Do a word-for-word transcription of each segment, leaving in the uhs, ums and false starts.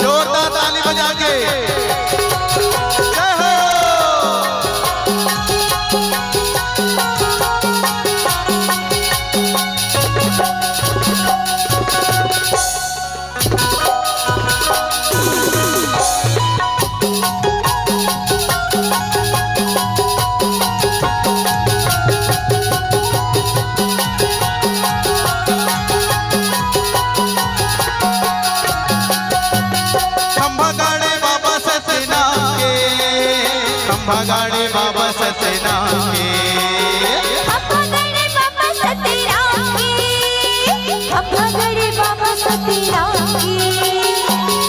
जोरदार ताली बजा के जय हो। खंभा गाड़े बाबा सतनाम के, खंभा गाड़े बाबा सतनाम के। खंभा गाड़े बाबा सतनाम के, खंभा गाड़े बाबा सतनाम के।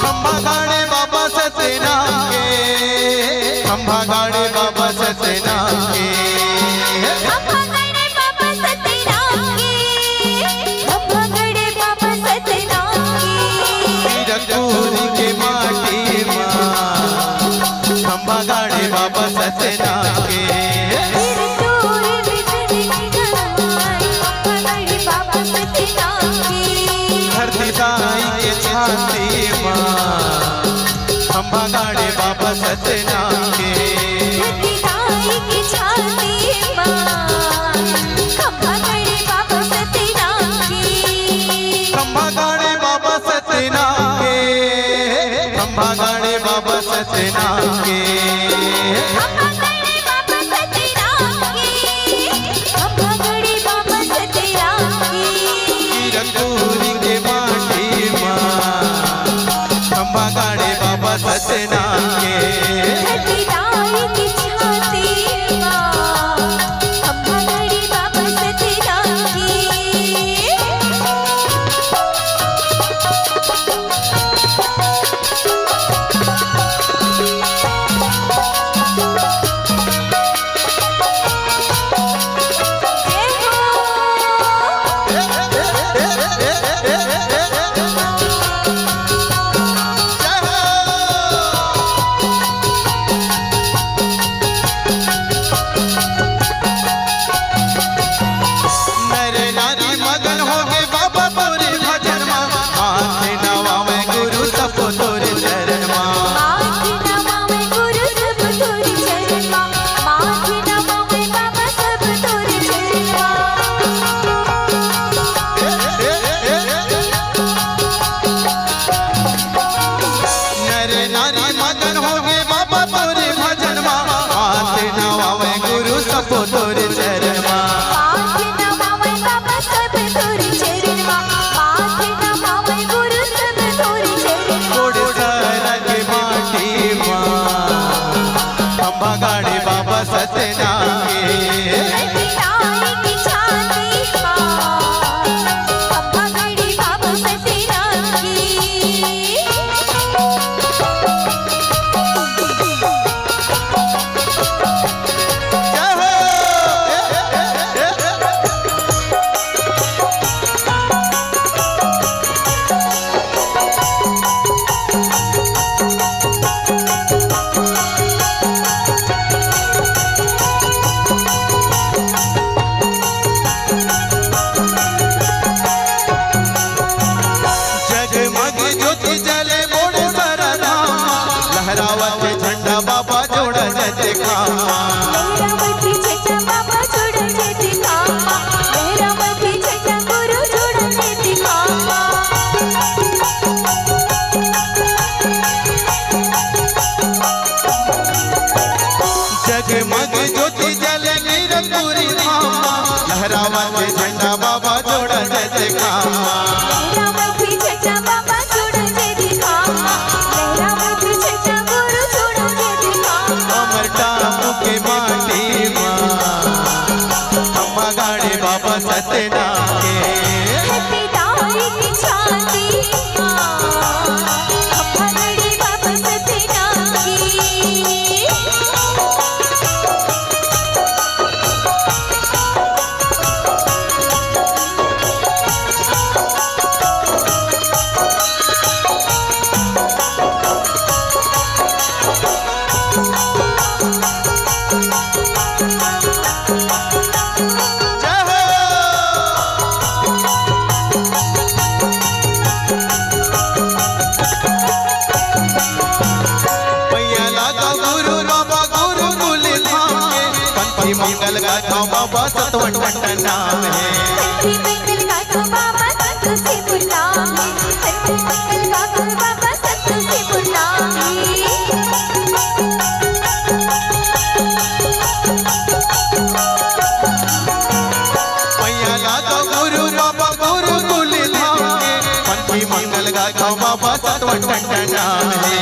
खंभा गाड़े बाबा सतनाम के, खंभा गाड़े बाबा सतनाम के। खंभा गाड़े बाबा सतनाम के, खंभा गाड़े बाबा सतनाम के। कीरतपुर के माटी मा खंभा गाड़े बाबा सतनाम के। कीरतपुर बिजली गणमाई, खंभा गाड़े बाबा सतनाम के। धरती दाई के छाती मा खंभा गाड़े बाबा सतनाम के। धरती दाई के छाती मा खंभा गाड़े बाबा सतनाम के। खंभा गाड़े बाबा सतनाम के, खंभा गाड़े बाबा सतनाम के। खंभा गाड़े बाबा सतनाम के, खंभा गाड़े बाबा सतनाम के। कीरतपुर के माटी मा खंभा गाड़े बाबा सतनाम के। धरती दाई के छाती मा खंभा गाड़े बाबा सतनाम के। बाबा सतवन टंडन नाम हे। कंठी मंगल गाथो बाबा संतोषीपुर नाम हे। कंठी मंगल गाथो बाबा संतोषीपुर नाम हे। मैया ला तो गुरु बाबा गुरुकुल धाम के, पंथी मंगल गाथो बाबा सतवन टंडन नाम हे।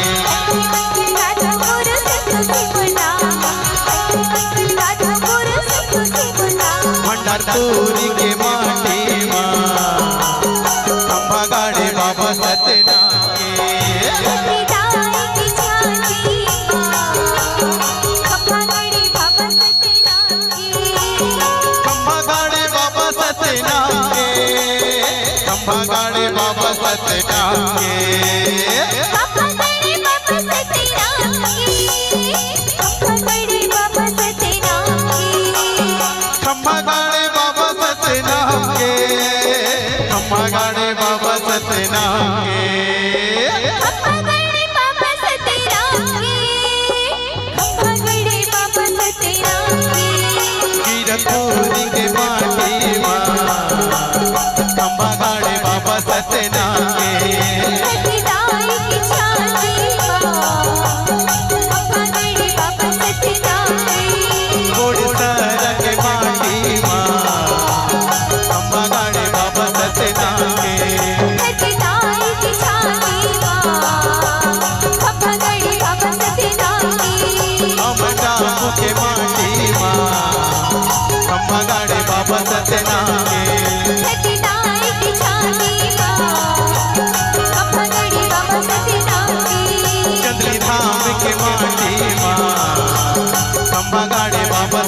भंडारपुरी के माटी मा, खंभा गाड़े बाबा सतनाम के। खंभा गाड़े बाबा सतनाम के, खंभा गाड़े बाबा सतनाम के। खंभा गाड़े बाबा सतनाम के, खंभा गाड़े बाबा सतनाम के। खंभा गाड़े बाबा सतनाम के, खंभा गाड़े बाबा सतनाम के। खंभा गाड़े बाबा सतनाम के। खंभा गाड़े बाबा सतनाम के। कीरतपुरी के माटी मा, खंभा गाड़े बाबा सतनाम के। सतनाम के छाती मा, खंभा गाड़े बाबा सतनाम के। गोड़सरा के माटी मा, खंभा गाड़े बाबा सतनाम के। सतनाम के छाती मा, खंभा गाड़े बाबा सतनाम के। अमरनाथ के माटी मा, खंभा गाड़े बाबा सतनाम के। सतनाम के छाती मा, खंभा गाड़े बाबा सतनाम के। चंदली धाम के माटी मा, खंभा गाड़े बाबा